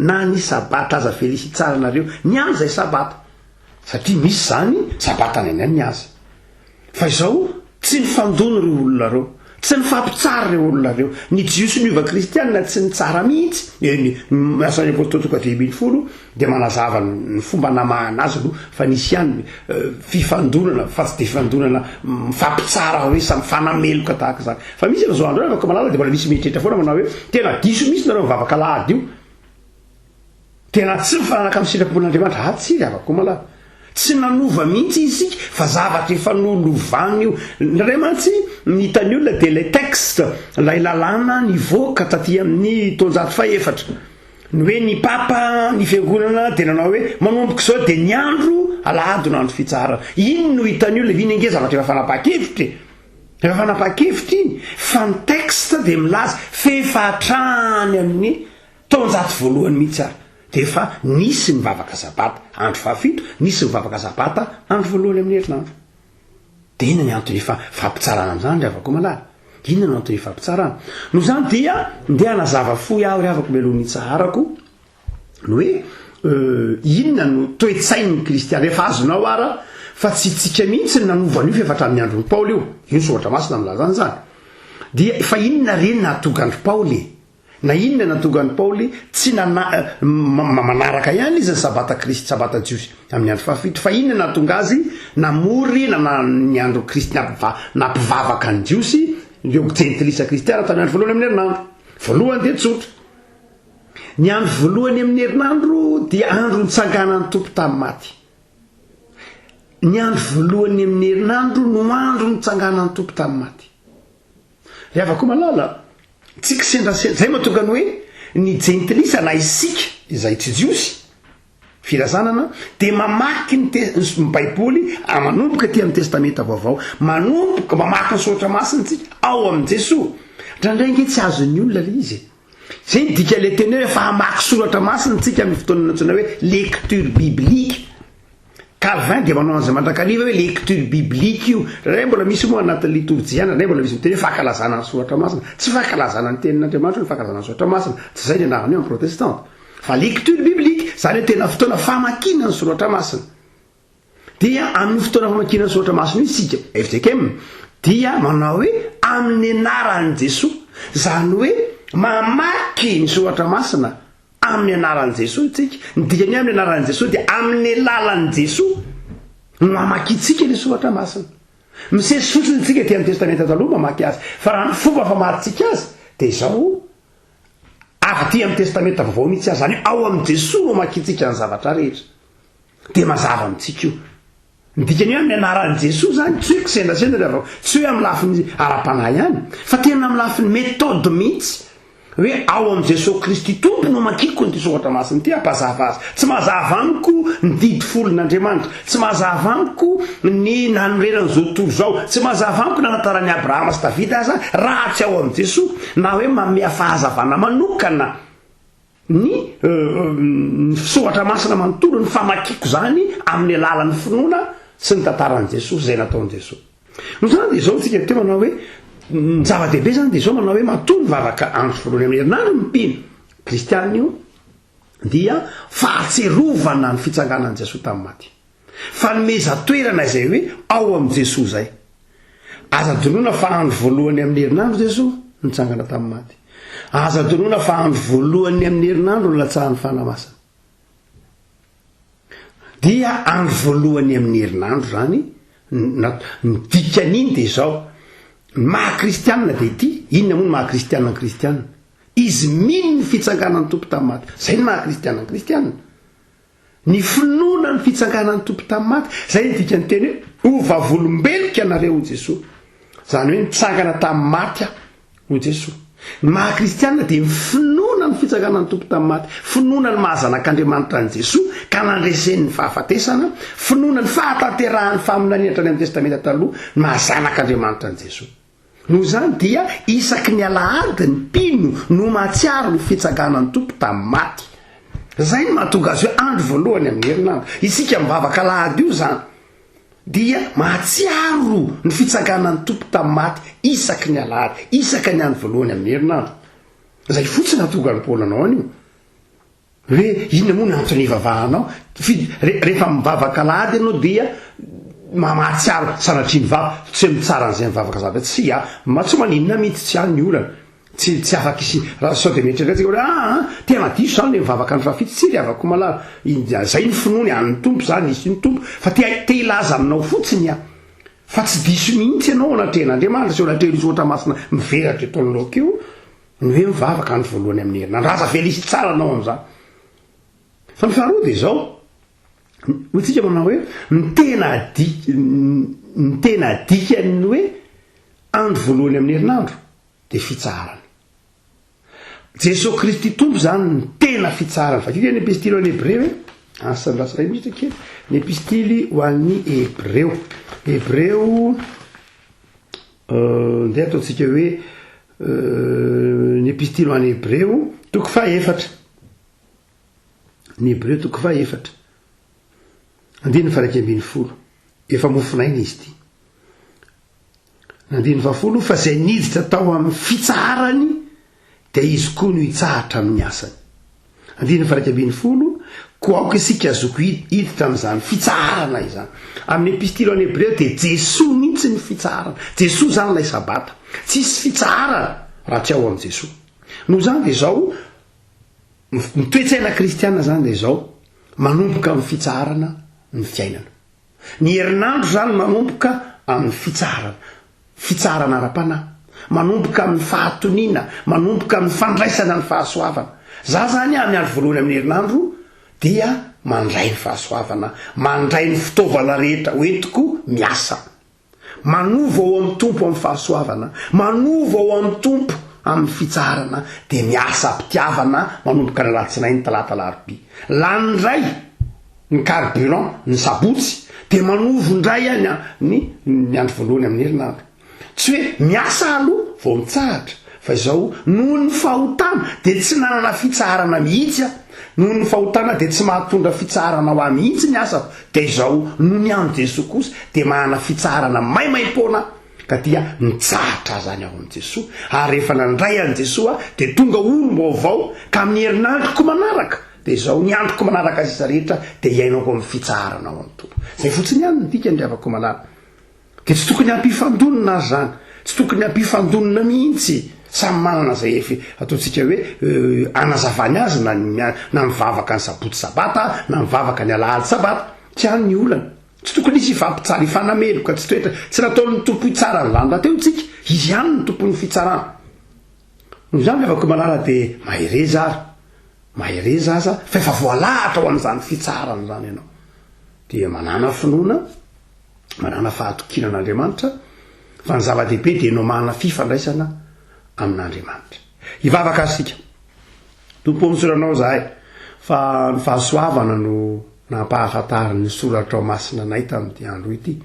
na ny sabata aza felisy tsara nareo, ny andro izay sabata. Satria misy izany sabata any any azy. Fa izao, tsy nifandona ireo olona ireo, tsy nifampitsara ireo olona ireo. Ny Jiosy niova kristiana tsy nitsara mihitsy. Eny, ny Asan'ny Apôstôly toko fahadimy ambinifolo dia manazava ny fomba namahana azy aloha fa nisy ihany fifandonana, fa tsy dia fifandonana mifampitsara hoe samy mifanameloka tahaka izany. Fa misy amin'izao andro izao, afaka malala dia mbola misy mieritreritra foana manao hoe tena diso mihitsy nareo mivavaka alahady io. Tena tsy mifanaraka amin'ny sitrapon'Andriamanitra. Ah tsia ry havako malala. Tsy nanova mihitsy isika fa zavatra efa nolovana io. Indraindray mantsy ny hitan'ny olona dia ilay texte, ilay lalàna nivoaka taty amin'ny taonjato fahefatra. Ny hoe ny papa, ny fiangonana dia nanao hoe manomboka izao dia ny andro alahady no andro fitsaharana. Iny no hitan'ny olona, iny ange zavatra efa fanapahan-kevitra e. Efa fanapahan-kevitra iny fa ny texte dia milaza f'efa hatrany amin'ny Taonjato voalohany mihitsy ary dia efa nisy ny vavaka Sabata andro fahafito, nisy ny vavaka Sabata andro voalohany amin'ny herinandro. Dia inona ny antony ifampitsarana amin'izany ry havako malala? Inona no antony ifampitsarana? Noho izany dia ndeha hanazava fohy aho ry havako mialoha ny hitsaharako ny hoe inona no toe-tsain'ny kristiana. Efa azonao ara fa tsy itsika mihitsy no nanova an'io fa efa hatramin'ny andron'i Paoly io. Io ny soratra masina milaza an'izany. Dia fa inona re no nahatonga an-dry Paoly e? Na inona nahatonga an'i Paoly tsy nana manaraka ihany izy ny Sabata Kristy, Sabata Jiosy, amin'ny andro fahafito, fa inona nahatonga azy namory nana ny andro Kristy nampiva nampivavaka ny Jiosy? ireo jentilisa kristiana tamin'ny andro voalohany amin'ny herinandro. Voalohany dia tsotra. Ny andro voalohany amin'ny herinandro dia andro nitsanganan'ny Tompo tamin'ny maty. Ny andro voalohany amin'ny herinandro no andro nitsanganan'ny Tompo tamin'ny maty. Ry havako malala, tsy kisendrasendra, izay mahatonga ny hoe ny jentilisa na isika izay tsy jiosy, firazanana, dia mamaky ny te, ny Baiboly manomboka aty amin'ny Testamenta Vaovao, manomboka mamaky ny Soratra Masina isika ao amin'i Jesoa. Indraindray ange tsy azon'ny olona ilay izy e. Izay ny dikan'ilay teny hoe efa hamaky Soratra Masina isika amin'ny fotoana nantsoina hoe lecture biblique. Calvin dia manao an'izay mandrakariva hoe lecture biblique io. Indraindray mbola misy moa anatin'ny litorjia any, indraindray mbola misy miteny hoe fankalazana ny Soratra Masina. Tsy fankalazana ny tenin'Andriamanitra io ny fankalazana ny Soratra Masina. Tsy izay ny anarany eo amin'ny protestanta. Fa lecture biblique, izany hoe tena fotoana famakiana ny Soratra Masina. Dia amin'io fotoana famakiana ny Soratra Masina io isika, fjkm, dia manao hoe amin'ny anaran'i Jesoa. Izany hoe mamaky ny Soratra Masina Amin'ny anaran'i Jesoa isika. Ny dikan'ny hoe amin'ny anaran'i Jesoa dia amin'ny alalan'i Jesoa no hamakiantsika ny soratra masina. Misesy fotsiny isika aty amin'ny Testamenta Taloha mamaky azy. Fa raha ny fomba famarintsika azy dia izao, avy aty amin'ny Testamenta Vaovao mihitsy aza, izany hoe ao amin'i Jesoa no hamakiantsika ny zavatra rehetra. Dia mazava amintsika io. Ny dikany hoe amin'ny anaran'i Jesoa izany, tsy hoe kisendrasendra ry havako, tsy hoe amin'ny lafiny ara-panahy ihany, fa tena amin'ny lafiny méthode mihitsy, hoe ao amin'i Jesoa Kristy Tompo no amakiko an'ity soratra masina ity, hampazava azy. Tsy mazava amiko ny didy folon'Andriamanitra, tsy mazava amiko ny nanorenana izao tontolo izao, tsy mazava amiko na tantaran'i Abrahama sy Davida aza raha tsy ao amin'i Jesoa, na hoe manome fahazavana manokana. Ny ny soratra masina manontolo, ny famakiako izany amin'ny alalan'ny finoana sy ny tantaran'i Jesoa sy izay nataon'i Jesoa. Noho izany dia izao tsika teo manao hoe ny zava-dehibe izany dia izao manao hoe matoa mivavaka andro voalohany amin'ny herinandro ny mpino kristianina io dia fahatsiarovana ny fitsanganan'i Jesoa tamin'ny maty. Fanomezan-toerana izay hoe ao amin'i Jesoa izay. Aza adinoina fa andro voalohany amin'ny herinandro Jesoa nitsangana tamin'ny maty. Aza adinoina fa andro voalohany amin'ny herinandro nilatsahan'ny Fanahy Masina. Dia andro voalohany amin'ny herinandro izany, ny dikan'iny dia izao, ny maha kristianina dia ity, inona moa ny maha kristianina ny kristianina? Izy mino ny fitsanganan'ny Tompo tamin'ny maty. Izay ny maha kristianina ny kristianina. Ny finoana ny fitsanganan'ny Tompo tamin'ny maty, izay ny dikan'ny teny hoe ho vavolombeloko ianareo hoy Jesoa. Izany hoe nitsangana tamin'ny maty aho hoy Jesoa. Ny maha kristianina dia ny finoana ny fitsanganan'ny Tompo tamin'ny maty, finoana ny maha zanak'Andriamanitra an'i Jesoa ka nandreseny ny fahafatesana, finoana ny fahatanterahan'ny faminaniana hatrany amin'ny Testamenta Taloha ny maha zanak'Andriamanitra an'i Jesoa. Noho izany dia isaky ny alahady ny mpino no mahatsiaro ny fitsanganan'ny Tompo tamin'ny maty. Izay no mahatonga azy hoe andro voalohany amin'ny herinandro. Isika mivavaka alahady io izany dia mahatsiaro ny fitsanganan'ny Tompo tamin'ny maty isaky ny alahady, isaka ny andro voalohany amin'ny herinandro. Izay fotsiny nahatonga an'i Paoly nanao an'io. Hoe inona moa ny antony ivavahanao? Rehefa mivavaka alahady ianao dia mahatsiaro sanatria mivavaka, tsy hoe mitsara an'izay mivavaka zavatra, tsia, ma tsy maninona mihitsy, tsy any ny olana, tsy tsy afaka isi, raha sao dia mieritreritra tsika hoe aa tena diso zany le mivavaka andro fahafito, tsia ry havako malala, zay ny finoany, an'ny Tompo zany, izy ny Tompo, fa te te hilaza aminao fotsiny aho fa tsy diso mihitsy ianao anatrehan'Andriamanitra sy eo anatrehan'io soratra masina mivelatra eto anoloako io, Ny hoe mivavaka andro voalohany amin'ny herinandro. Aza avela hisy hitsara anao amin'izany. Fa ny faharoa dia izao, hoy tsika manao hoe ny tena dik- ny tena dikan'ny hoe andro voalohany amin'ny herinandro dia fitsaharana. Jesoa Kristy Tompo izany ny tena fitsaharana. Vakio ny epistily ho an'ny Hebreo e. Asa andraso iray minitra kely. Ny epistily ho an'ny Hebreo. Hebreo Ndeha ataontsika hoe ny Epistily ho an'ny Hebreo, toko fahaefatra. Ny Hebreo toko fahaefatra. Andininy faha 11. Efa mofonaina izy ity. Andininy fahafolo, fa izay niditra tao amin'ny fitsaharany dia izy koa no hitsahatra amin'ny asany. Andininy faha 11, Koa aoka isika zoky hiditra amin'izany fitsaharana izany. Amin'ny Epistily ho an'ny Hebreo dia Jesoa mihitsy ny fitsaharana. Jesoa izany ilay Sabata. Tsisy fitsaharana raha tsy ao amin'i Jesoa. Noho izany dia izao, ny toe-tsaina kristiana izany dia izao, manomboka amin'ny fitsaharana ny fiainana. Ny herinandro izany manomboka amin'ny fitsaharana. Fitsaharana ara-panahy. Manomboka amin'ny fahatoniana, manomboka amin'ny fandraisana ny fahasoavana. Za zany amin'ny andro voalohany amin'ny herinandro dia mandray ny fahasoavana, mandray ny fitaovana rehetra hoentiko miasa. Manova ao amin'ny Tompo amin'ny fahasoavana, manova ao amin'ny Tompo amin'ny fitsaharana, dia miasa am-pitiavana manomboka ny alatsinainy, talata, alarobia. Lany indray ny carburant ny sabotsy, dia manovo indray any ny ny andro voalohany amin'ny herinandro. Tsy hoe miasa aloha vao mitsahatra, fa izao, noho ny fahotana dia tsy nanana fitsaharana mihitsy aho, noho ny fahotana dia tsy mahatondra fitsaharana ho ahy mihitsy ny asako, dia izao, noho ny amin'i Jesoa kosa dia manana fitsaharana maimaimpoana aho, ka dia mitsahatra aho izany ao amin'i Jesoa, ary rehefa nandray an'i Jesoa aho dia tonga olom-baovao, ka amin'ny herinandroko manaraka, dia izao, ny androko manaraka sisa rehetra dia iainako amin'ny fitsaharana ao amin'ny Tompo. Izay fotsiny ihany no dikany ry havako malala. Dia tsy tokony hampifandonina azy izany, tsy tokony hampifandonina mihitsy, samy manana izay efa ataontsika hoe anazavany azy na na mivavaka ny sabotsy sabata na mivavaka ny alahady sabata, tsy any ny olana, tsy tokony hisy hifampitsara, hifanameloka, tsy toetra, tsy nataon'ny Tompo hitsara ny lany rahateo isika, Izy ihany no tompon'ny fitsarana. Noho izany ry havako malala dia mahereza ary, mahereza aza fa efa voalahatra ho amin'izany fitsarana izany ianao, dia manàna finoana, Manàna fahatokiana an'Andriamanitra, fa ny zava-dehibe dia ianao manana fifandraisana amin'Andriamanitra. Hivavaka isika. Tompo ô, misaotra Anao izahay fa ny fahasoavana no nampahafantarin'ny soratrao masina anay tamin'ity andro ity.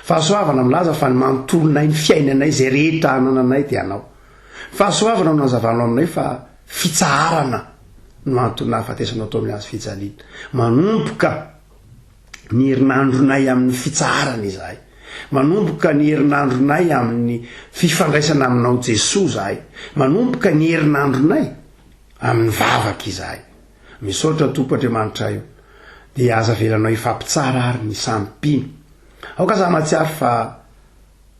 Fahasoavana milaza fa ny manontolonay, ny fiainanay, izay rehetra anananay dia Anao. Fahasoavana no nazavanao aminay fa fitsaharana no antony nahafatesanao tao amin'ny hazo fijaliana. Manomboka ny herinandronay amin'ny fitsaharana izahay. Manomboka ny herinandronay amin'ny fifandraisana aminao Jesoa izahay. Manomboka ny herinandronay amin'ny vavaka izahay. Misaotra Tompo Andriamanitray o. Dia aza avelanao hifampitsara ary ny samy mpino. Aoka za mahatsiaro fa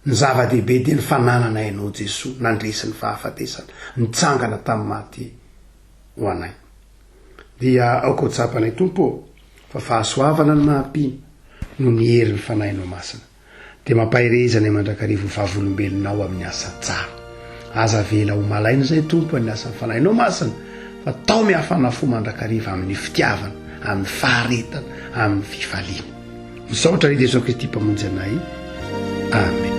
ny zava-dehibe dia ny fanananay anao Jesoa nandresy ny fahafatesana, nitsangana tamin'ny maty ho anay. Dia aoka ho tsapanay Tompo ô, fa fahasoavana ny maha-mpino noho ny herin'ny Fanahinao Masina. Dia mampahereza anay mandrakariva ho vavolombelonao amin'ny asa tsara. Aza avela ho malaina izay Tompo ny asan'ny Fanahinao Masina, fa taomy hafana fo mandrakariva amin'ny fitiavana, amin'ny faharetana, amin'ny fifaliana. Misaotra ry Jesoa Kristy Mpamonjy anay. Amen.